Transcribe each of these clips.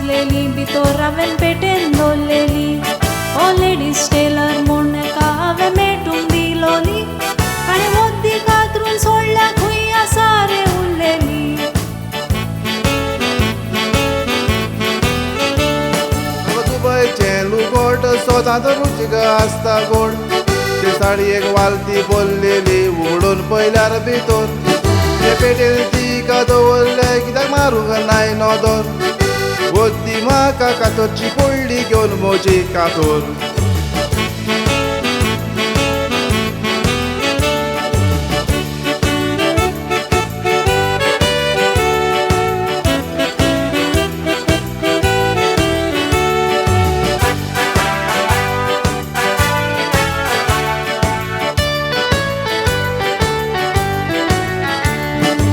आसलेली भितर हांवें पेटेन दवरलेली. ओ लेडीज टेलर म्हूण एका हांवें मेटूंक दिलोली आनी वद्दी कातरून सोडल्या खंय आसा रे उरलेली. दुबयचें लुगोट सदांच रुचीक आसता गोड. ते साडयेक वालती बोल्लेली उगडून पळयल्यार भितर ते पेटेन तिका दवरले कित्याक मारूंक नाय नदर. वद्दी म्हाका कातरची पडली घेवन म्हजी कातर.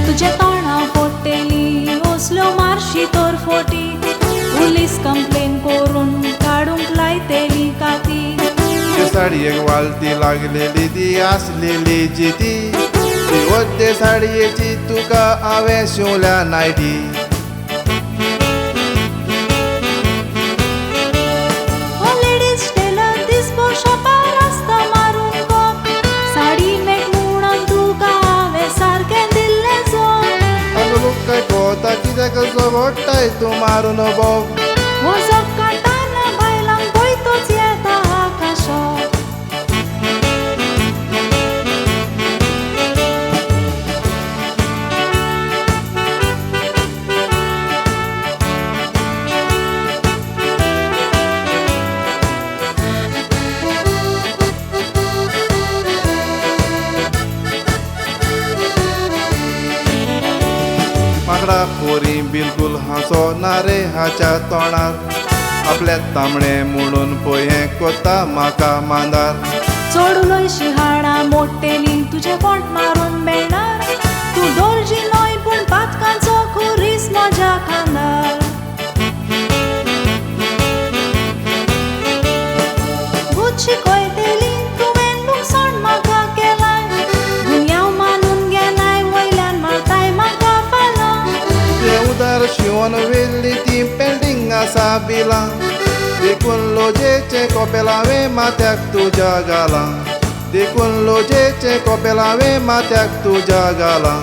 तुजे तोंडा फोडटेली असल्यो मारशी तर फोटी पुलीस कंप्लेन करून काडूंक लायतेली काती. ते साडयेक वालती लागलेली ती आसलेली जिती ती वद्दे साडयेची तुका हांवें शिंवल्या नायटी. कित्याक झगडटाय तूं मारून बोब. हो झगडटाना बायलांक पळयतच येता आकाशाक. माकडा पोरी बिलकुल हांसो ना रे हाच्या तोंडार. आपल्या तांबडे म्हणून पळय कोता म्हाका मांदार. चड उलयशी हाडां मोडटेली तुजें पोट मारून मेळणार. तूं दर्जी न्हय पूण पातकांचो खुरीस म्हज्या खांदार. भूत शिकयतेली तुवें लुकसाण म्हाका केलां. गुन्यांव मानून घेनाय वयल्यान मारताय म्हाका फाल्यां. उदार शिंवोन व्हेल्ली ती पेंडींग आसा बिलां. देखून लोजेचें कोपेल हांवें माथ्याक तुज्या घालां. देखून लोजेचें कोपेल हांवें माथ्याक तुज्या घालां.